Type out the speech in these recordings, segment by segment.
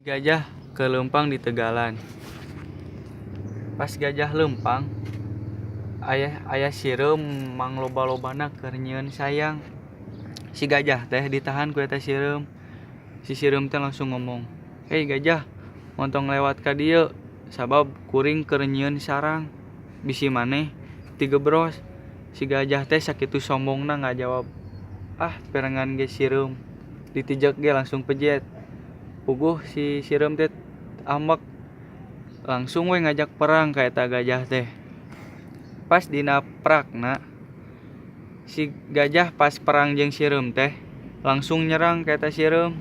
Gajah keur leumpang di tegalan. Pas gajah leumpang, aya aya sireum mangloba-lobana keur nyieun sayang. Si gajah teh ditahan ku eta sireum. Si sireum teh langsung ngomong, "Hei gajah, montong lewat ka dieu, sabab kuring keur nyieun sarang. Bisi maneh tigebros." Si gajah teh sakitu sombongna ngajawab, "Ah, perengan ge sireum." Ditijek ge langsung pejet. Puguh si sireum teh ambek, langsung we ngajak perang ka eta gajah teh. Pas dina prakna, si gajah pas perang jeung sireum teh langsung nyerang ka eta sireum.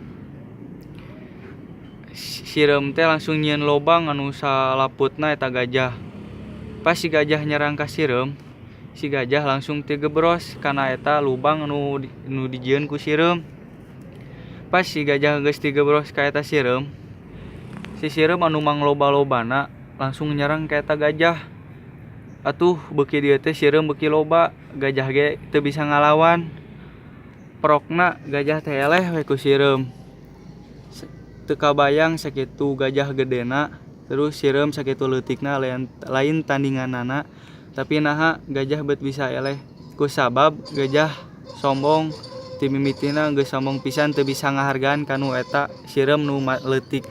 Sireum teh langsung nyieun lobang anu salaputna eta gajah. Pas si gajah nyerang ka sireum, si gajah langsung tigebros kana eta lubang anu dijieun ku sireum. Pas si gajah geus tigebros ka eta sireum, si sireum anu mangloba-lobana langsung nyerang ka eta gajah. Atuh beuki dieu teh sireum beuki loba, gajah ge teu bisa ngalawan. Prokna gajah teh eleh we ku sireum. Teu kabayang sakitu gajah gedena, terus sireum sakitu leutikna, lain tandinganana, tapi naha gajah bet bisa eleh? Ku sabab gajah sombong. Ti mimitina geus sombong pisan, teu bisa ngahargaan kanu eta sireum nu leutik.